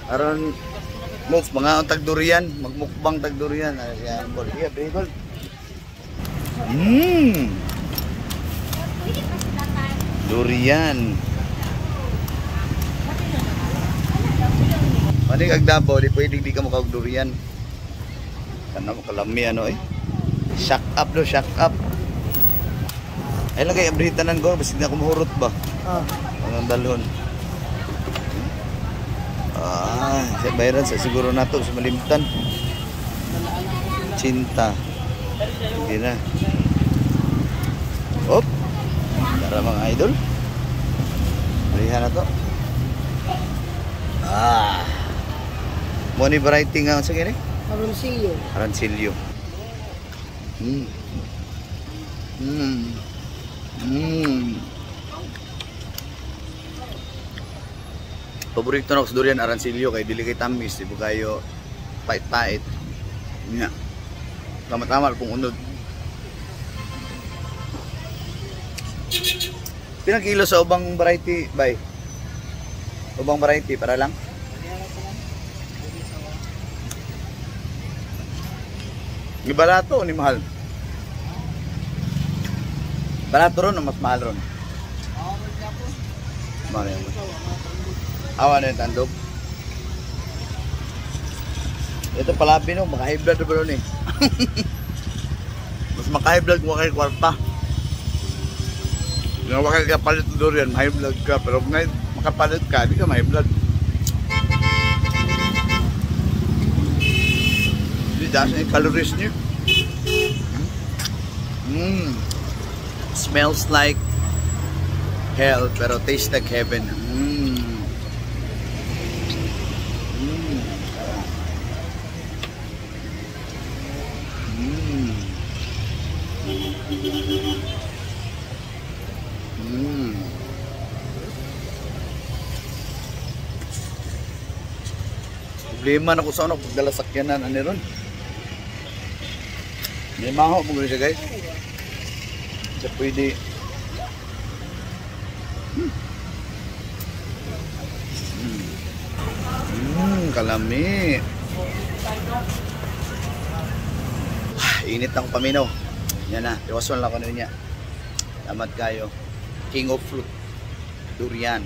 Aron Mox, mga ang tag durian, magmukbang tag durian. Ayan, bol. Yeah, bol. Mmm. Durian. Manig ag Davao, di pwede di ka makaog durian. Kana mo kalami ano eh. Shock up do, shock up. Ay lang kay abrihi tanan ko, basig na ako mahurot ba? Ah. Ang dalhon. Ah, sa bayaran sa siguro nato sa malimtan. Cinta. Hindi na. Op. Tara mga idol. Balihan na to. Ah. Mo ni variety nga sa gini? Arancillo. Arancillo. Paborito na ko sa durian arancillo kay dili kay tamis, di ba kayo pait-pait. Nya. Tama-tama kung unod. Pinang kilo sa ubang variety, bay? Ubang variety para lang? Ni barato ni mahal? Barato ron o mas mahal ron? Mahal yan. Awa na yung tandog. Ito palabi no, maka-high blood na ba ron eh? Mas maka-high blood kung wakay kwarta. Kung wakay ka palit ng durian, high blood ka. Pero kung ngayon makapalit ka, di ka ma-high blood. Hindi, dahil sa calories niyo. Smells like hell, pero tastes like heaven. Problema na ko sa ano pagdala sakyanan ani ron. May maho mo siya guys. Siya pwede. Kalami. Init ang paminaw. Yan na, iwasan lang ko niya. Salamat kayo. King of fruit, durian.